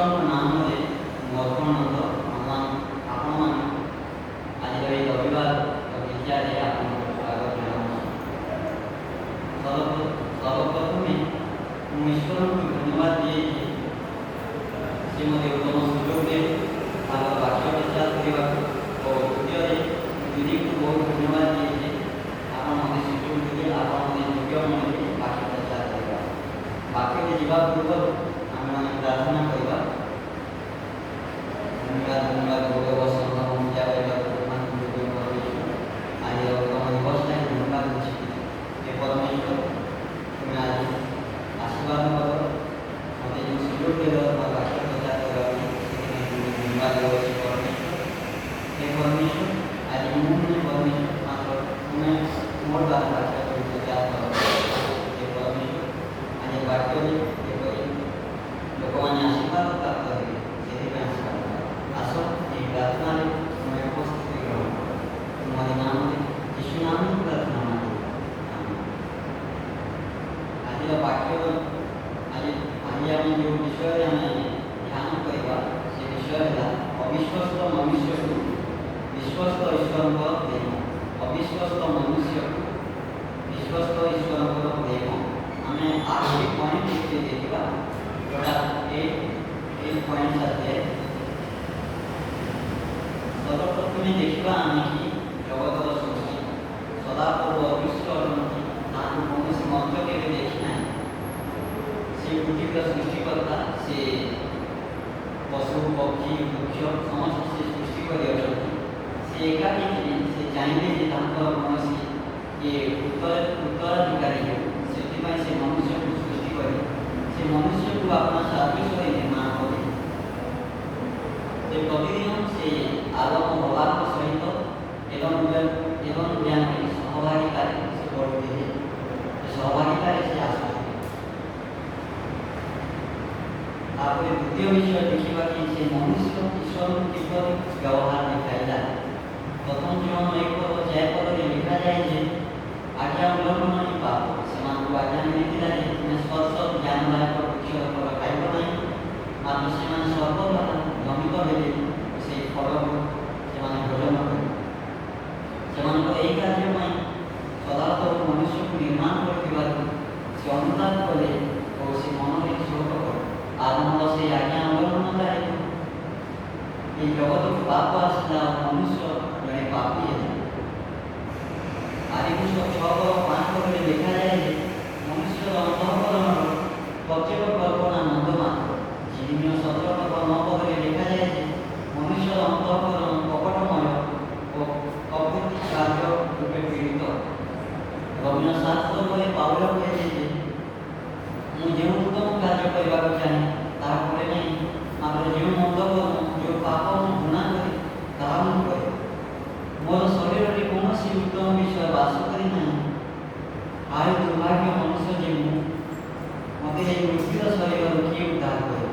ଈଶ୍ୱରଙ୍କ ନାମରେ ମୁଁ ଅର୍ପଣନନ୍ଦ ଆପଣମାନଙ୍କୁ ଆଜିର ଏହି ରବିବାର ଗୀର୍ଜାରେ ଆପଣଙ୍କୁ ସ୍ୱାଗତ ଜଣାଉଛି। ସର୍ବପ୍ରଥମେ ମୁଁ ଈଶ୍ୱରଙ୍କୁ ଧନ୍ୟବାଦ ଦିଏ ଯେ ସେ ମୋତେ ଉତ୍ତମ ସୁଯୋଗ ଦେଲେ ତାଙ୍କର ବାକ୍ୟ ପ୍ରଚାର କରିବାକୁ ଓ ଦ୍ୱିତୀୟରେ ମୁଁ ଦିଦିକୁ ବହୁତ ଧନ୍ୟବାଦ ଦିଏ ଯେ ଆପଣ ମୋତେ ସୁଯୋଗ ଦେଲେ, ଆପଣ ମୋତେ ଯୋଗ୍ୟ ମଣିଲେ ବାକ୍ୟ ପ୍ରଚାର କରିବା। ବାକ୍ୟରେ ଯିବା ପୂର୍ବରୁ ଆମେମାନେ ପ୍ରାର୍ଥନା କରିବା। ଧନ୍ୟବାଦ, ଧନ୍ୟବାଦ, ଗୌରବ ସମ୍ଭ୍ରମ ପୂଜା ପାଇବାକୁ ଯୋଗ୍ୟ ପରମେଶ୍ୱର, ଆଜିର ଉତ୍ତମ ଦିବସ ପାଇଁ ଧନ୍ୟବାଦ ଦେଉଛି। ହେ ପରମେଶ୍ୱର, ତୁମେ ଆଜି ଆଶୀର୍ବାଦ କର। ମୋତେ ଯେଉଁ ସୁଯୋଗ ଦେଲ ତୁମର ବାକ୍ୟ ପ୍ରଚାର କରିବା ପାଇଁ, ସେଥିପାଇଁ ତୁମକୁ ଧନ୍ୟବାଦ ଦେଉଛି ପରମେଶ୍ୱର। ହେ ପରମେଶ୍ୱର, ଆଜି ମୁଁ ନୁହେଁ ପରମେଶ୍ୱର, ମାତ୍ର ତୁମେ ମୋର ଦ୍ୱାରା ବାକ୍ୟ ପ୍ରଚାର କର। ହେ ପରମେଶ୍ୱର, ଆଜି ବାକ୍ୟରେ ଯେପରି ଲୋକମାନେ ଆଶୀର୍ବାଦ ପ୍ରାପ୍ତ ହେବେ, ସେଥିପାଇଁ ଆଶୀର୍ବାଦ କର। ଆସ, ଏହି ପ୍ରାର୍ଥନାରେ ତୁମେ ଉପସ୍ଥିତି ଗ୍ରହଣ କର। ତୁମରି ନାମରେ, ଯୀଶୁ ନାମରେ ପ୍ରାର୍ଥନା ମାଗି, ଆମେନ୍। ଆଜିର ବାକ୍ୟ, ଆଜି ଆଜି ଆମେ ଯେଉଁ ବିଷୟରେ ଆମେ ଧ୍ୟାନ କରିବା, ସେ ବିଷୟ ହେଲା ଅବିଶ୍ୱସ୍ତ ମନୁଷ୍ୟକୁ ବିଶ୍ୱସ୍ତ ଈଶ୍ୱରଙ୍କର ପ୍ରେମ। ଅବିଶ୍ୱସ୍ତ ମନୁଷ୍ୟକୁ ବିଶ୍ୱସ୍ତ ଈଶ୍ୱରଙ୍କର ପ୍ରେମ। ଆମେ ଆଠଟି ପଏଣ୍ଟ ଏଥିରେ ଦେଖିବା, ଯୋଉଟା ଏଇଟ୍ ପଏଣ୍ଟ আছে। ସର୍ବପ୍ରଥମେ ଦେଖିବା ଆମେ କି ଜଗତର ସୃଷ୍ଟି। ସଦାପ୍ରଭୁ ଅଦୃଶ୍ୟ ଅଟନ୍ତି, ତାହାଙ୍କୁ କୌଣସି ମର୍ତ୍ତ୍ୟ କେବେ ଦେଖି ନାହିଁ। ସେ ପୃଥିବୀର ସୃଷ୍ଟିକର୍ତ୍ତା। ସେ ପଶୁ, ପକ୍ଷୀ, ବୃକ୍ଷ ସମସ୍ତ ସେ ସୃଷ୍ଟି କରିଅଛନ୍ତି। ସେ ଏକାକୀ ଥିଲେ। ସେ ଚାହିଁଲେ ଯେ ତାଙ୍କର କୌଣସି କିଏ ଉତ୍ତରାଧିକାରୀ ହେଉ। ସେଥିପାଇଁ ସେ ମନୁଷ୍ୟକୁ ସୃଷ୍ଟି କଲେ। ସେ ମନୁଷ୍ୟକୁ ଆପଣା ସାଦୃଶ୍ୟରେ ନିର୍ମାଣ କଲେ। ସେ ପ୍ରତିଦିନ ସେ ଆଦମ ହବାଙ୍କ ସହିତ ଏଦନ ଏଦନ ଉଦ୍ୟାନରେ ସହଭାଗିତାରେ ସେ ବଢ଼ୁଥିଲେ। ସେ ସହଭାଗିତାରେ ସେ ଆସୁଥିଲେ। ତାପରେ ଦ୍ୱିତୀୟ ବିଷୟ ଦେଖିବା କି ସେ ମନୁଷ୍ୟ ଈଶ୍ୱରଙ୍କୁ କିପରି ବ୍ୟବହାର ଦେଖାଇଲା। ପ୍ରଥମ ଯୋହନ 1:4 ପଦରେ ଲେଖାଯାଏ ଯେ ଆଜ୍ଞା ଉଲ୍ଲଙ୍ଘନ ହିଁ ପାପ। ସେମାନଙ୍କୁ ଆଜ୍ଞା ମିଳିଥିଲା ଯେ ତୁମେ ସତ୍ ସତ୍ ଜ୍ଞାନଦାୟକ ବୃକ୍ଷର ଫଳ ଖାଇବ ନାହିଁ। ମାତ୍ର ସେମାନେ ସର୍ପ ଦ୍ୱାରା ଭ୍ରମିତ ହେଲେ ଓ ସେହି ଫଳକୁ ସେମାନେ ଭୋଜନ କଲେ। ସେମାନଙ୍କର ଏହି କାର୍ଯ୍ୟ ପାଇଁ ସଦାପ୍ରଭୁ ମନୁଷ୍ୟକୁ ନିର୍ମାଣ କରିଥିବାରୁ ସେ ଅନୁତାପ କଲେ ଓ ସେ ମନରେ ଶୋକ କଲେ। ଆଦମର ସେହି ଆଜ୍ଞା ଉଲ୍ଲଙ୍ଘନତା ହେତୁ ଏହି ଜଗତକୁ ପାପ ଆସିଲା ଓ ମନୁଷ୍ୟ ଜଣେ ପାପୀ ହେଲା। ଆଦିପୁରୁଷ 6:5 ପଦରେ ଲେଖାଯାଏ ଯେ ମନୁଷ୍ୟର ଅନ୍ତଃକରଣର ପ୍ରତ୍ୟେକ କଳ୍ପନା ମନ୍ଦ ମାତ୍ର। ଯିରିମିୟ 17:9 ପଦରେ ଲେଖାଯାଏ ଯେ ମନୁଷ୍ୟର ଅନ୍ତଃକରଣ କପଟମୟ ଓ ଅକୃତି କାର୍ଯ୍ୟ ରୂପେ ପୀଡ଼ିତ। ରୋମୀୟ 7 ପର୍ବରେ ପାଉଲ କହିଲେ ଯେ ମୁଁ ଯେଉଁ ଉତ୍ତମ କାର୍ଯ୍ୟ କରିବାକୁ ଚାହେଁ, ତାହା କରେ ନାହିଁ। ମାତ୍ର ଯେଉଁ ମନ୍ଦ କର୍ମ, ଯେଉଁ ପାପ ମୁଁ ଘୃଣା କରେ, ତାହା ମୁଁ କରେ। ମୋର ଶରୀରରେ କୌଣସି ଉତ୍ତମ ବିଷୟ ବାସ କରି ନାହିଁ। ହାୟ, ଦୁର୍ଭାଗ୍ୟ ମନୁଷ୍ୟ ଯେ ମୁଁ! ମୋତେ ଏହି ମୃତ୍ୟୁର ଶରୀରରୁ କିଏ ଉଦ୍ଧାର କରିବ?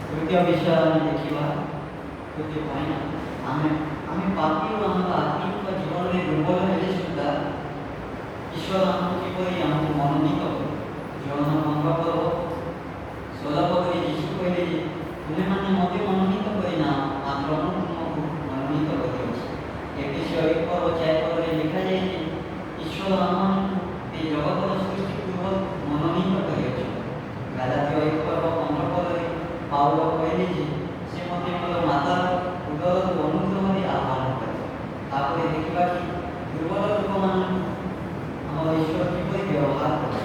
ତୃତୀୟ ବିଷୟ ଆମେ ଦେଖିବା, ତୃତୀୟ ପଏଣ୍ଟ, ଆମେ ପାପୀ ଓ ଆମର ଆତ୍ମିକ ଜୀବନରେ ଦୁର୍ବଳ ହେଲେ ସୁଦ୍ଧା ଈଶ୍ୱର ଆମକୁ କିପରି ଆମକୁ ମନୋନୀତ କଲେ। ଯୋହନ 15:16 ପଦରେ ଯୀଶୁ କହିଲେ ଯେ ତୁମେମାନେ ମୋତେ ମନୋନୀତ କରିନାହ, ମାତ୍ର ମୁଁ ତୁମକୁ ମନୋନୀତ କରିଅଛି। ଏଫିସୀୟ 1:4 ପଦରେ ଲେଖାଯାଏ ଯେ ଈଶ୍ୱର ଆମମାନଙ୍କୁ ଏହି ଜଗତର ସୃଷ୍ଟି ପୂର୍ବରୁ ମନୋନୀତ କରିଅଛନ୍ତି। ଗାଲାତୀୟ 1:15 ପଦରେ ପାଉଲ କହିଲେ ଯେ ସେ ମୋତେ ମୋର ମାତାର ଉଦରରୁ ଅନୁଗ୍ରହରେ ଆହ୍ୱାନ କଲେ। ତାପରେ ଦେଖିବା କି ଦୁର୍ବଳ ଲୋକମାନଙ୍କୁ ଆମର ଈଶ୍ୱର କିପରି ବ୍ୟବହାର କଲେ।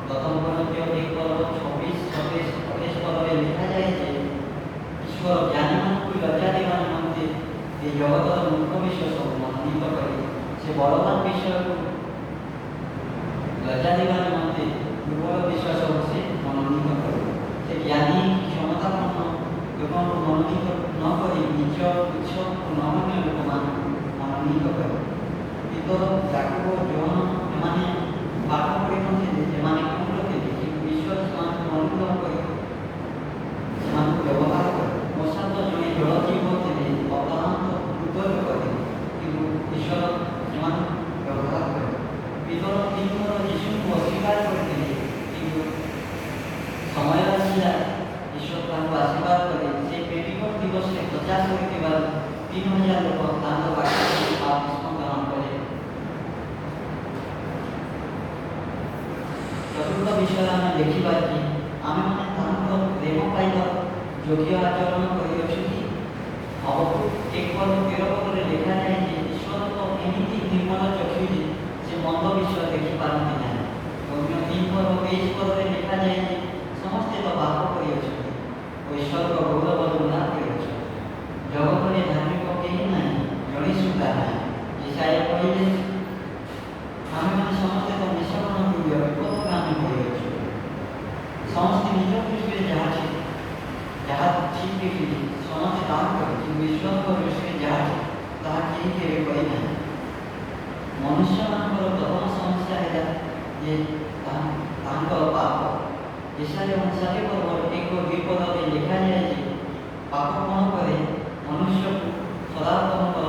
ପ୍ରଥମ କରିନ୍ଥୀୟ 1:26, 27, 28 ପଦରେ ଲେଖାଯାଏ ଯେ ଈଶ୍ୱର ଜ୍ଞାନୀମାନଙ୍କୁ ଲଜ୍ଜା ଦେବା ନିମନ୍ତେ ଏହି ଜଗତର ମୂର୍ଖ ବିଷୟ ସବୁ ମନୋନୀତ କଲେ। ସେ ବଳବାନ ବିଷୟକୁ ଲଜ୍ଜା ଦେବା ନିମନ୍ତେ ଦୁର୍ବଳ ବିଷୟ ସବୁ ସେ ମନୋନୀତ କଲେ। ସେ ଜ୍ଞାନୀ, କ୍ଷମତାପନ୍ନ ଲୋକଙ୍କୁ ମନୋନୀତ ନ କରି ନୀଚ, ତୁଚ୍ଛ ଓ ନଗଣ୍ୟ ଲୋକମାନଙ୍କୁ ମନୋନୀତ କଲେ। ପିତର, ଯାକୁବ, ଯୋହନ ଏମାନେ ପାଠ ପଢ଼ିନଥିଲେ, ଏମାନେ କୁଣ୍ଡ ଥିଲେ, କିନ୍ତୁ ଈଶ୍ୱର ସେମାନଙ୍କୁ ଅନୁଗ୍ରହ କରି ସେମାନଙ୍କୁ ବ୍ୟବହାର କଲେ। ମୋଶା ତ ଜଣେ ଜଳଜୀବ ଥିଲେ, ଅବ୍ରାହମ ତ ବୃଦ୍ଧ ଲୋକ ଥିଲେ, କିନ୍ତୁ ଈଶ୍ୱର ସେମାନଙ୍କୁ ବ୍ୟବହାର କଲେ। ପିତର ତିନିଥର ଯୀଶୁଙ୍କୁ ଅସ୍ୱୀକାର କରିଥିଲେ, କିନ୍ତୁ ସମୟ ଆସିଲା, ଈଶ୍ୱର ତାଙ୍କୁ ଆଶୀର୍ବାଦ 3000 ଲୋକ ତାଙ୍କ ବାକ୍ୟ ଶୁଣି ବାପ୍ତିସ୍ମ ଗ୍ରହଣ କଲେ। ଚତୁର୍ଥ ବିଷୟ ଆମେ ଦେଖିବା କି ଆମେମାନେ ତାଙ୍କର ପ୍ରେମ ପାଇବା ଯୋଗ୍ୟ ଆଚରଣ କରିଅଛୁ କି? ହବକ୍କୁକ 1 ପର୍ବ 13 ପଦରେ ଲେଖାଯାଏ ଯେ ଈଶ୍ୱରଙ୍କ ଏମିତି ନିର୍ମଳ ଚକ୍ଷୁ ଯେ ସେ ମନ୍ଦ ବିଷୟ ଦେଖିପାରନ୍ତି ନାହିଁ। ରୋମୀୟ 3 ପର୍ବ 23 ପଦରେ ଲେଖାଯାଏ ଯେ ସମସ୍ତେ ତ ପାପ କରିଅଛନ୍ତି ଓ ଈଶ୍ୱରଙ୍କ ଗୌରବ ଲୁଣ୍ଠନ କରିଅଛନ୍ତି। ଜଗତରେ ଧାର୍ମିକ କେହି ନାହିଁ, ଜଣେ ସୁଦ୍ଧା ନାହିଁ। ଯିଶାଇୟ କହିଲେ, ଆମେମାନେ ସମସ୍ତେ ତ ମେଷଗଣ ତୁଲ୍ୟ ବିପଥଗାମୀ ହୋଇଅଛୁ। ସମସ୍ତେ ନିଜ ଦୃଷ୍ଟିରେ ଯାହା ଠିକ୍ ଦେଖିଲେ ସମସ୍ତେ ତାହା କରେ, କିନ୍ତୁ ଈଶ୍ୱରଙ୍କ ଦୃଷ୍ଟିରେ ଯାହା ଠିକ୍ ତାହା କେହି କେବେ କରିନାହିଁ। ମନୁଷ୍ୟମାନଙ୍କର ପ୍ରଥମ ସମସ୍ୟା ହେଲା ଯେ ତାଙ୍କର ପାପ। ଯିଶାଇୟ 59 ପର୍ବ 1 2 ପଦରେ ଲେଖାଯାଏ ଯେ ପାପ କ'ଣ କରେ? ମନୁଷ୍ୟକୁ ସଦାପ୍ରଭୁଙ୍କର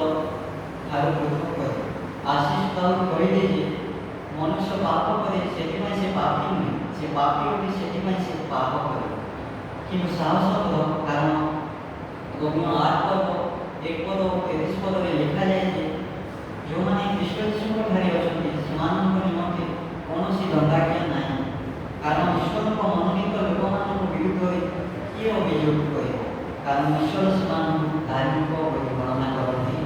ଠାରୁ ପୃଥକ କରେ। ଆଶିଷ ଦାଉଦ କହିଲେ ଯେ ମନୁଷ୍ୟ ପାପ କରେ, ସେଥିପାଇଁ ସେ ପାପୀ ନୁହେଁ, ସେ ପାପୀ ଅଟେ, ସେଥିପାଇଁ ସେ ପାପ କରେ। କିନ୍ତୁ ସାହସ କର, କାରଣ ରୋମୀୟ 8 ପର୍ବ 1 ପଦ ଓ 33 ପଦରେ ଲେଖାଯାଏ ଯେ ଯେଉଁମାନେ ଖ୍ରୀଷ୍ଟ ଯୀଶୁଙ୍କ ଠାରେ ଅଛନ୍ତି, ସେମାନଙ୍କ ନିମନ୍ତେ କୌଣସି ଦଣ୍ଡାଜ୍ଞା ନାହିଁ। କାରଣ ଈଶ୍ୱରଙ୍କ ମନୋନୀତ ଲୋକମାନଙ୍କ ବିରୁଦ୍ଧରେ କିଏ ଅଭିଯୋଗ କରିବ? କାରଣ ଈଶ୍ୱର ସେମାନଙ୍କୁ ଧାର୍ମିକ ବୋଲି ଗଣନା କରନ୍ତି।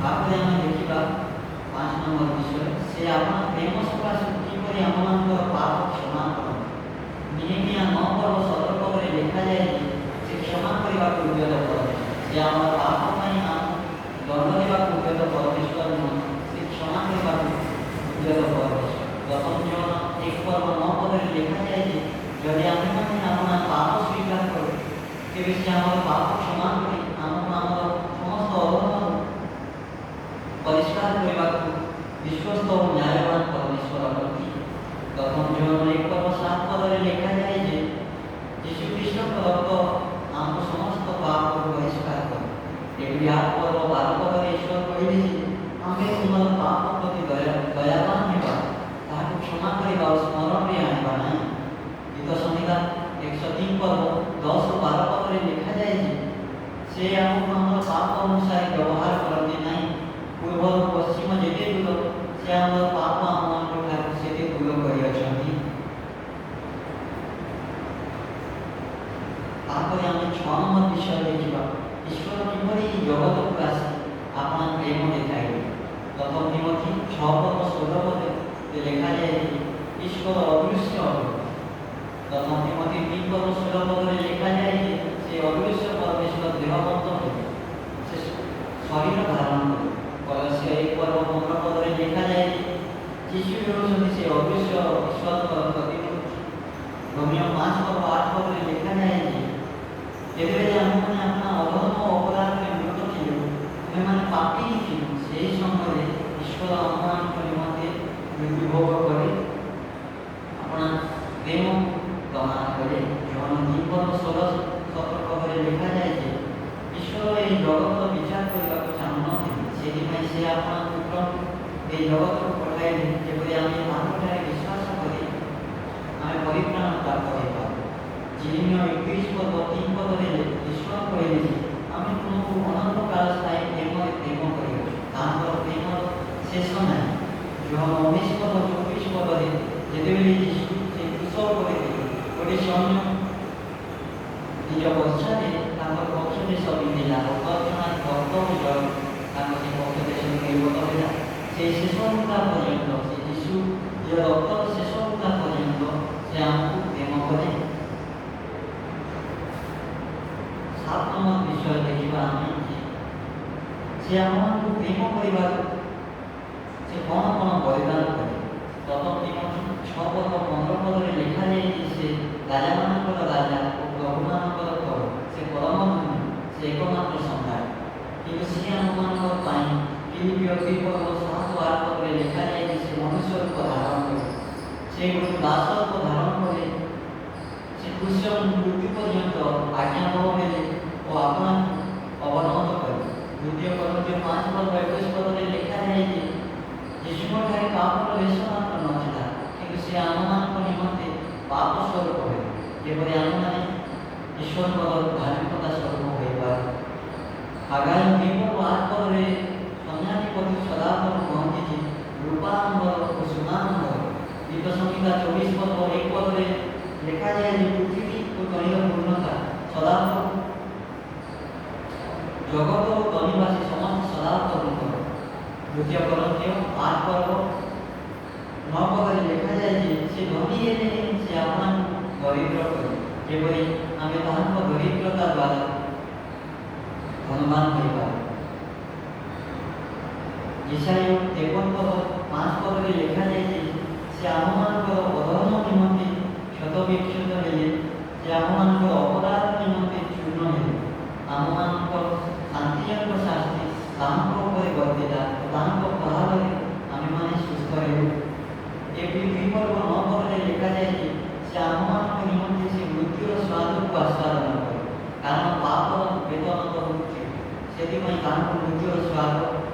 ତାପରେ ଆମେ ଦେଖିବା 5 ନମ୍ବର ବିଷୟ, ସେ ଆପଣା ପ୍ରେମ ସକାଶୁ କିପରି ଆମମାନଙ୍କର ପାପ କ୍ଷମା କରନ୍ତି। ନିହିମିୟା 9 ପର୍ବ 17 ପଦରେ ଲେଖାଯାଏ ଯେ ସେ କ୍ଷମା କରିବାକୁ ଉଦ୍ୟତ କରନ୍ତି। ସେ ଆମର ପାପ ପାଇଁ ଆମକୁ ଦଣ୍ଡ ଦେବାକୁ ଉଦ୍ୟତ ପରମେଶ୍ୱର ନୁହନ୍ତି, ସେ କ୍ଷମା କରିବାକୁ ଉଦ୍ୟତ ପରମେଶ୍ୱର। ପ୍ରଥମ ଯୋହନ 1 ପର୍ବ 9 ପଦରେ ଲେଖାଯାଏ ଯେ ଯଦି ଆମେମାନେ ଆପଣା ପାପ ସ୍ୱୀକାର କରୁ, ତେବେ ସେ ଆମର ପାପ କ୍ଷମା କରି ଆମକୁ ଆମର ସମସ୍ତ ଅଧର୍ମରୁ ପରିଷ୍କାର କରିବାକୁ ବିଶ୍ୱସ୍ତ ଓ ନ୍ୟାୟବାନ ପରମେଶ୍ୱର ଅଟନ୍ତି। ପ୍ରଥମ ଯୋହନ 1 ପର୍ବ 7 ପଦରେ ଲେଖାଯାଏ ଯେ ଯୀଶୁ ଖ୍ରୀଷ୍ଟଙ୍କ ରକ୍ତ ଆମକୁ ସମସ୍ତ ପାପରୁ ପରିଷ୍କାର କରେ। ଏବ୍ରୀ 8 ପର୍ବ 12 ପଦରେ ଈଶ୍ୱର କହିଲେ ଯେ ଆମେ ତୁମର ପାପ ପ୍ରତି ଦୟାବାନ ହେବା, ତାହାକୁ କ୍ଷମା କରିବା ଓ ସ୍ମରଣରେ ଆଣିବା ନାହିଁ। ଗୀତ ସଂହିତା 103 ପର୍ବ 10 ଓ 12 ପଦରେ ଲେଖାଯାଏ ଯେ ସେ ଆମକୁ ଆମର ପାପ ଅନୁସାରେ ବ୍ୟବହାର କରନ୍ତି ନାହିଁ। ପୂର୍ବରୁ ପଶ୍ଚିମ ଯେତେ ଦୂର, ସେ ଆମର ପାପ ଆମମାନଙ୍କ ଠାରୁ ସେତେ ଦୂର କରିଅଛନ୍ତି। ତାପରେ ଆମେ 6 ନମ୍ବର ବିଷୟ ଦେଖିବା, ଈଶ୍ୱର କିପରି ଏହି ଜଗତକୁ ଆସି ଆପଣା ପ୍ରେମ ଦେଖାଇଲେ। ପ୍ରଥମ ତୀମଥି 6 ପର୍ବ 16 ପଦରେ ଲେଖାଯାଏ ଯେ ଈଶ୍ୱର ଅଦୃଶ୍ୟ ଅଟନ୍ତି। ପ୍ରଥମ ତୀମଥି 3 ପର୍ବ 16 ପଦରେ ଲେଖାଯାଏ ଯେ ସେ ଅଦୃଶ୍ୟ ପରମେଶ୍ୱର ଦେହବନ୍ତ ହେଲେ, ସେ ଶରୀର ଧାରଣ କଲେ। କଲସୀୟ 1 ପର୍ବ 15 ପଦରେ ଲେଖାଯାଏ ଯେ ଯୀଶୁ ହେଉଛନ୍ତି ସେ ଅଦୃଶ୍ୟ ଈଶ୍ୱରଙ୍କର ପ୍ରତିମୂର୍ତ୍ତି। ରୋମୀୟ 5 ପର୍ବ 8 ପଦରେ ଲେଖାଯାଏ ଯେ ଯେତେବେଳେ ଆମେମାନେ ଆପଣା ଅଧର୍ମ ଓ ଅପରାଧରେ ମୃତ ଥିଲୁ, ଆମେମାନେ ପାପୀ ହିଁ ଥିଲୁ, ସେହି ସମୟରେ ଈଶ୍ୱର ଆମମାନଙ୍କ ନିମନ୍ତେ ମୃତ୍ୟୁଭୋଗ କରି ଆପଣା ପ୍ରେମ ପ୍ରମାଣ କଲେ। ଯୋହନ 3 ପର୍ବ 16 17 ପଦରେ ଲେଖାଯାଏ ଯେ ଈଶ୍ୱର ଏହି ଜଗତର ବିଚାର କରିବାକୁ ଚାହୁଁନଥିଲେ, ସେଥିପାଇଁ ସେ ଆପଣା ପୁତ୍ରଙ୍କୁ ଏହି ଜଗତକୁ ପଠାଇଲେ, ଯେପରି ଆମେ ତାଙ୍କଠାରେ ବିଶ୍ୱାସ କରି ଆମେ ପରିତ୍ରାଣ ପ୍ରାପ୍ତ ହୋଇପାରୁ। ଯିରିମିୟ 31 ପର୍ବ 3 ପଦରେ ଈଶ୍ୱର କହିଲେ ଯେ ଆମେ ତୁମକୁ ଅନନ୍ତ କାଳ ସ୍ଥାୟୀ ପ୍ରେମରେ ପ୍ରେମ କରିଅଛୁ, ତାଙ୍କର ପ୍ରେମର ଶେଷ ନାହିଁ। ଯୋହନ 19 ପର୍ବ 24 ପଦରେ ଯେତେବେଳେ ଯୀଶୁ ସେ କ୍ରୁଶ ଉପରେ ଥିଲେ, ଗୋଟେ ସୈନ୍ୟ ନିଜ ବର୍ଚ୍ଛାରେ ତାଙ୍କର ପକ୍ଷ ଦେଶ ବିନ୍ଧିଲା ଓ ତତ୍କ୍ଷଣାତ୍ ରକ୍ତ ଓ ଜଳ ତାଙ୍କ ସେ ପକ୍ଷ ଦେଶରୁ ନିର୍ଗତ ହେଲା। ସେଇ ଶେଷ ବୁନ୍ଦା ପର୍ଯ୍ୟନ୍ତ ସେ ଯୀଶୁ ନିଜ ରକ୍ତର ଶେଷ ବୁନ୍ଦା ପର୍ଯ୍ୟନ୍ତ ସେ ଆମକୁ ପ୍ରେମ କଲେ। 7 ନମ୍ବର ବିଷୟ ଦେଖିବା ଆମେ ଯେ ସେ ଆମମାନଙ୍କୁ ପ୍ରେମ କରିବାକୁ ସେ କ'ଣ କ'ଣ ବଳିଦାନ କଲେ। ପ୍ରଥମ ତୀମଥି 6 ପର୍ବ 15 ପଦରେ ଲେଖାଯାଇଛି ସେ ରାଜାମାନଙ୍କର ରାଜା ଓ ପ୍ରଭୁମାନଙ୍କର ପ୍ରଭୁ, ସେ ପରମ ଧନ୍ୟ, ସେ ଏକମାତ୍ର ସମ୍ରାଟ। କିନ୍ତୁ ସିଏ ଆମମାନଙ୍କ ପାଇଁ ଫିଲିପ୍ପୀୟ 2 ପର୍ବ 7 ଓ 8 ପଦରେ ଲେଖାଯାଇଛି ସେ ମନୁଷ୍ୟ ରୂପ ଧାରଣ କଲେ, ସେ ଗୋଟେ ଦାସ ରୂପ ଧାରଣ କଲେ, ସେ କ୍ରୁଶ ମୃତ୍ୟୁ ପର୍ଯ୍ୟନ୍ତ ଆଜ୍ଞାବହ ହେଲେ ଓ ଆପଣଙ୍କୁ ଅବନତ କଲେ। ଦ୍ୱିତୀୟ କରିନ୍ଥୀୟ 5 ପର୍ବ 21 ପଦରେ ଲେଖାଯାଇଛି ଯୀଶୁଙ୍କଠାରେ ପାପର ଲେଶ ମାତ୍ର ନଥିଲା, କିନ୍ତୁ ସେ ଆମମାନଙ୍କ ନିମନ୍ତେ ପାପ ସ୍ୱରୂପ ହେଲେ, ଯେପରି ଆମେମାନେ ଈଶ୍ୱରଙ୍କର ଧାର୍ମିକତା ପର୍ବ 1 ପଦରେ ଲେଖାଯାଏ ଯେ ପୃଥିବୀ ଓ ତହିଁର ପୂର୍ଣ୍ଣତା ସଦାପ୍ରଭୁ, ଜଗତ ଓ ତହିଁବାସୀ ସମସ୍ତେ ସଦାପ୍ରଭୁଙ୍କର। 2 କରିନ୍ଥୀୟ 8 ପର୍ବ 9 ପଦରେ ଲେଖାଯାଏ ଯେ ସେ ଧନୀ ହେଲେ ହିଁ ସେ ଆପଣଙ୍କୁ ଦରିଦ୍ର କଲେ, ଯେପରି ଆମେ ତାହାଙ୍କ ଦରିଦ୍ରତା ଦ୍ୱାରା ଧନବାନ ହୋଇପାରୁ। ଯିଶାଇୟ 53 ପଦ 5 ପଦରେ ଲେଖାଯାଇଛି ସେ ଆମମାନଙ୍କର ଅଧର୍ମ ନିମନ୍ତେ କ୍ଷତବିକ୍ଷତ ହେଲେ, ସେ ଆମମାନଙ୍କର ଅପରାଧ ନିମନ୍ତେ ଚୂର୍ଣ୍ଣ ହେଲେ। ଆମମାନଙ୍କ ଶାନ୍ତିଜନକ ଶାସ୍ତି ତାହାଙ୍କ ଉପରେ ବର୍ତ୍ତିଲା ଓ ତାହାଙ୍କ ପ୍ରହାରରେ ଆମେମାନେ ସୁସ୍ଥ ହେଲୁ। ଏପ୍ରିଲ 2 ପର୍ବ 9 ପଦରେ ଲେଖାଯାଇଛି ସେ ଆମମାନଙ୍କ ନିମନ୍ତେ ସେ ମୃତ୍ୟୁର ସ୍ୱାଦକୁ ଆସ୍ୱାଦନ କଲେ, କାରଣ ପାପର ବେତନ ତ ମୃତ୍ୟୁ। ସେଥିପାଇଁ ତାହାଙ୍କୁ ମୃତ୍ୟୁର ସ୍ୱାଦ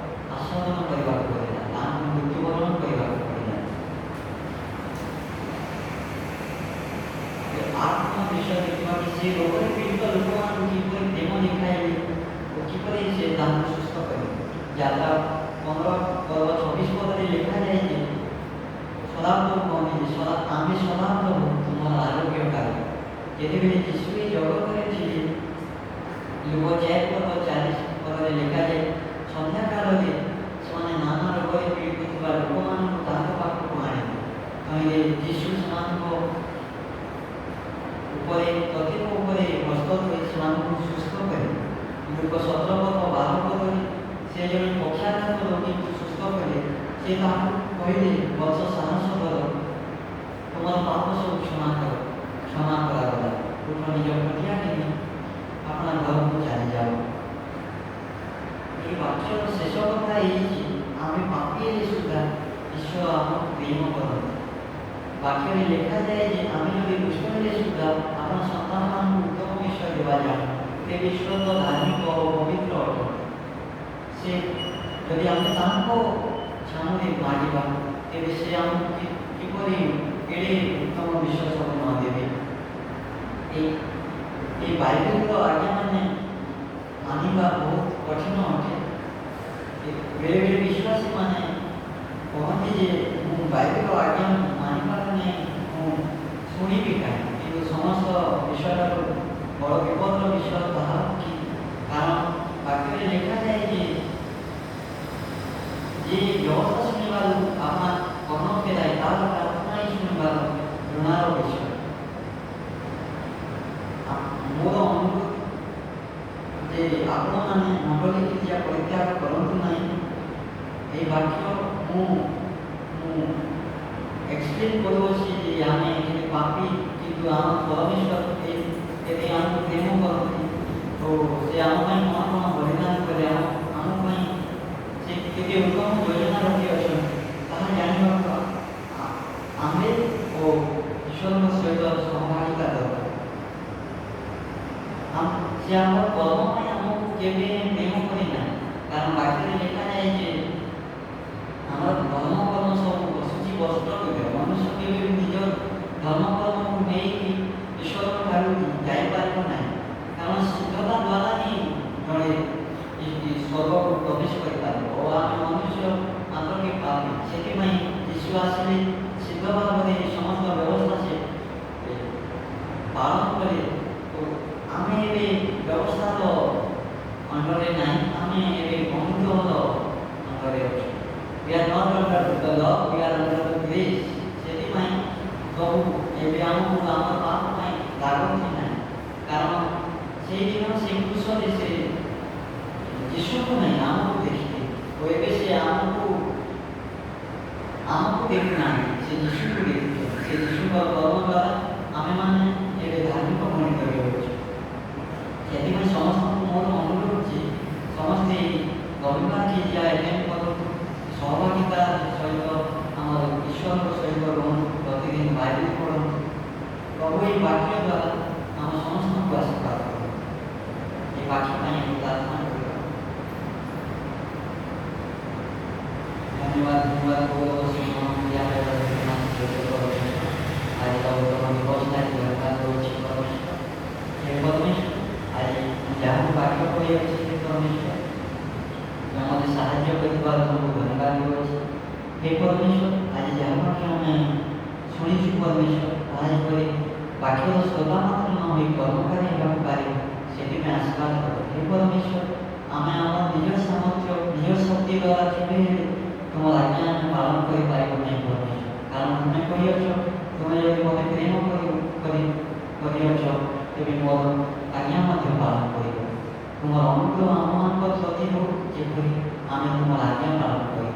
ଆସ୍ୱାଦନ କରିବାକୁ ପଡ଼ିଲା, ତାହାଙ୍କୁ ମୃତ୍ୟୁବରଣ କରିବାକୁ ପଡ଼ିଲା। ଆତ୍ମ ବିଷୟ ଦେଖିବା କି ସେ ରୋଗରେ ପୀଡ଼ିତ ଲୋକମାନଙ୍କୁ କିପରି ପ୍ରେମ ଦେଖାଇଲେ ଓ କିପରି ସେ ତାହାଙ୍କୁ ସୁସ୍ଥ କଲେ। ଯାତ୍ରା 15 ପର୍ବ 26 ପଦରେ ଲେଖାଯାଏ ଯେ ସଦାପ୍ରଭୁ କହନ୍ତି ଯେ ଆମେ ସଦାପ୍ରଭୁ ତୁମର ଆରୋଗ୍ୟକାରୀ। ଯେତେବେଳେ ଯୀଶୁ ଏହି ଜଗତରେ ଥିଲେ, ଲୂକ 4 ପର୍ବ 40 ପଦରେ ଲେଖାଯାଏ ସନ୍ଧ୍ୟାକାଳରେ ସେମାନେ ନାନା ରୋଗରେ ପୀଡ଼ିତ ଥିବା ଲୋକମାନଙ୍କୁ ତାଙ୍କ ପାଖକୁ ଆଣିଲେ। ତହିଁରେ ଯୀଶୁ ସେମାନଙ୍କ ଉପରେ ପ୍ରତ୍ୟେକ ଉପରେ ହସ୍ତ ଥୋଇ ସେମାନଙ୍କୁ ସୁସ୍ଥ କଲେ। ଲୂକ 17 ପର୍ବ 12 ପଦରେ ସେ ଜଣେ ପକ୍ଷାଘାତ ରୋଗୀକୁ ସୁସ୍ଥ କଲେ। ସେ ତାହାକୁ କହିଲେ, ବତ୍ସ ସାହସ କର, ତୁମର ପାପ ସବୁ କ୍ଷମା କର, କ୍ଷମା କରାଗଲା। ଉଠ, ନିଜ ଖଟିଆ ଘେନି ଆପଣା ଘରକୁ ଚାଲିଯାଅ। ଏହି ବାକ୍ୟର ଶେଷ କଥା ଏହି ଯେ ଆମେ ପାପୀ ହେଲେ ସୁଦ୍ଧା ଈଶ୍ୱର ଆମକୁ ପ୍ରେମ କରନ୍ତି। ବାକ୍ୟରେ ଲେଖାଯାଏ ଯେ ଆମେ ଯଦି ଦୁଷ୍ଟ ହେଲେ ସୁଦ୍ଧା ଆପଣ ସନ୍ତାନମାନଙ୍କୁ ଉତ୍ତମ ବିଷୟ ଦେବା ଜାଣୁ, ତେବେ ଈଶ୍ୱର ତ ଧାର୍ମିକ ଓ ପବିତ୍ର ଅଟନ୍ତି। ସେ ଯଦି ଆମେ ତାଙ୍କ ଛାମୁରେ ମାଗିବା, ତେବେ ସେ ଆମକୁ କିପରି ଏଡ଼େ ଉତ୍ତମ ବିଷୟ ସବୁ ନ ଦେବେ? ଏଇ ବାଇବେଲର ଆଜ୍ଞାମାନେ ମାନିବା ବହୁତ କଠିନ ଅଟେ। ବେଳେବେଳେ ବିଶ୍ୱାସୀମାନେ କହନ୍ତି ଯେ ମୁଁ ବାଇବେଲ ଆଜ୍ଞା ମାନିପାରୁନାହିଁ, ମୁଁ ଶୁଣିବି କାହିଁ? କିନ୍ତୁ ସମସ୍ତ ବିଷୟଠାରୁ ବଡ଼ ବିପଦର ବିଷୟ ତାହା କି, କାରଣ ବାକ୍ୟରେ ଲେଖାଯାଏ ଯେ ଯେ ବ୍ୟବସ୍ଥା ଶୁଣିବାରୁ ଆପଣା କର୍ଣ୍ଣ ଫେରାଏ, ତାହାର ପ୍ରାର୍ଥନା ହିଁ ଶୁଣିବାର ଘୃଣାର ବିଷୟ। ମୋର ଅନୁରୋଧ ଯେ ଆପଣମାନେ ମଣ୍ଡଳୀ କ୍ରିୟା ପରିତ୍ୟାଗ କରନ୍ତୁ ନାହିଁ। ଏହି ବାକ୍ୟ ମୁଁ ଏକ୍ସପ୍ଲେନ୍ କରୁଅଛି ଯେ ଆମେ କେତେ ପାପୀ, କିନ୍ତୁ ଆମ ପରମେଶ୍ୱର କେତେ ଆମକୁ ପ୍ରେମ କରନ୍ତି ଓ ସେ ଆମ ପାଇଁ କ'ଣ କ'ଣ ବଳିଦାନ କଲେ, ଆମ ପାଇଁ ସେ କେତେ ଉତ୍ତମ ଯୋଜନା ରଖିଅଛନ୍ତି, ତାହା ଜାଣିବାକୁ ଆମେ ଓ ଈଶ୍ୱରଙ୍କ ସହିତ ସହଭାଗିତା ଦରକାର। ସେ ଆମର କର୍ମ ପାଇଁ ଆମକୁ କେବେ ପ୍ରେମ କରିନାହିଁ, କାରଣ ବାକ୍ୟରେ ଲେଖାଯାଏ ଯେ ଆମର ଧର୍ମ କର୍ମ ସବୁ ଅଶୁଚି ବସ୍ତ୍ର ତୁଲ୍ୟ। ମନୁଷ୍ୟ କେବେ ବି ନିଜ ଧର୍ମ କର୍ମକୁ ନେଇକି ଈଶ୍ୱରଙ୍କ ଠାରୁ ଯାଇପାରିବ ନାହିଁ, କାରଣ ସିଦ୍ଧତା ଦ୍ୱାରା ହିଁ ଜଣେ ସ୍ୱର୍ଗକୁ ପ୍ରବେଶ କରିପାରିବ। ଓ ଆମେ ମନୁଷ୍ୟ ମାତ୍ରକେ ପାପୀ, ସେଥିପାଇଁ ଯୀଶୁ ଆସିଲେ ସିଦ୍ଧ ଭାବରେ ସମସ୍ତ ବ୍ୟବସ୍ଥା ସେ ପାଳନ କଲେ। ଓ ଆମେ ଏବେ ବ୍ୟବସ୍ଥାର ଅଣ୍ଡରରେ ନାହିଁ, ଆମେ ଏବେ ଅନୁଗ୍ରହର ଅଣ୍ଡରରେ ଅଛୁ। We are not under the law, we are under the grace. ସେଥିପାଇଁ ପ୍ରଭୁ ଏବେ ଆମକୁ ଆମର ପାପ ପାଇଁ ଲାଗନ୍ତି ନାହିଁ, କାରଣ ସେଇଦିନ ସେ କ୍ରୁଶରେ ସେ ଯୀଶୁକୁ ନାହିଁ ଆମକୁ ଦେଖିଲେ, ଓ ଏବେ ସେ ଆମକୁ ଦେଖୁନାହାନ୍ତି, ସେ ଯୀଶୁକୁ ଦେଖୁଛନ୍ତି। ସେ ଯୀଶୁଙ୍କ କର୍ମ ଦ୍ୱାରା ଆମେମାନେ ଏବେ ଧାର୍ମିକ ଗଣିତ ହେଉଅଛୁ। ସେଥିପାଇଁ ସମସ୍ତଙ୍କୁ ମୋର ଅନୁରୋଧ ଯେ ସମସ୍ତେ ରବିବାର ଖିଜିଆ ଆଟେଣ୍ଡ କରନ୍ତୁ, ସହଭାଗିତା ସହିତ ଆମର ଈଶ୍ୱରଙ୍କ ସହିତ ରୁହନ୍ତୁ, ପ୍ରତିଦିନ ବାଇବେଲ ପଢ଼ନ୍ତୁ। ପ୍ରଭୁ ଏହି ବାକ୍ୟ ଦ୍ୱାରା ଆମ ସମସ୍ତଙ୍କୁ ଆଶୀର୍ବାଦ କରନ୍ତୁ। ଏହି ବାକ୍ୟ ପାଇଁ ଆମେ ପ୍ରାର୍ଥନା କରିବା। ଧନ୍ୟବାଦ, ଧନ୍ୟବାଦ ଗୌରବ ପରମେଶ୍ୱର। ଆଜିର ଉତ୍ତମ ଦିବସ ଲାଗି ଧନ୍ୟବାଦ ଦେଉଛି ପରମେଶ୍ୱର। ହେ ପରମେଶ୍ୱର, ଆଜି ମୁଁ ଯାହାକୁ ବାକ୍ୟ କହିଅଛି ହେ ପରମେଶ୍ୱର, ତୁମେ ମୋତେ ସାହାଯ୍ୟ କରିଥିବାରୁ ତୁମକୁ ଧନ୍ୟବାଦ ଦେଉଅଛି। ହେ ପରମେଶ୍ୱର, ଆଜି ଯାହା ବାକ୍ୟ ଆମେ ଶୁଣିଛୁ ପରମେଶ୍ୱର, ତାହା ଯେପରି ବାକ୍ୟର ଶ୍ରୋତା ମାତ୍ର ନ ହୋଇ କର୍ମକାରୀ ହେବାକୁ ପାରିବ, ସେଥିପାଇଁ ଆଶୀର୍ବାଦ କର। ହେ ପରମେଶ୍ୱର, ଆମେ ଆମର ନିଜ ସାମର୍ଥ୍ୟ, ନିଜ ଶକ୍ତି ଦ୍ୱାରା କେବେ ହେଲେ ତୁମର ଆଜ୍ଞା ଆମେ ପାଳନ କରିପାରିବୁ ନାହିଁ ପରମେଶ୍ୱର। କାରଣ ତୁମେ କହିଅଛ, ତୁମେ ଯଦି ମୋତେ ପ୍ରେମ କରି କରିଅଛ, ତେବେ ମୋର ଆଜ୍ଞା ମଧ୍ୟ ପାଳନ କରିବ। ତୁମର ଅନୁଗ୍ରହ ଆମମାନଙ୍କ ପ୍ରତି ହେଉ, ଯେପରି ଆମେ ତୁମର ଆଜ୍ଞା ପାଳନ କରିବୁ।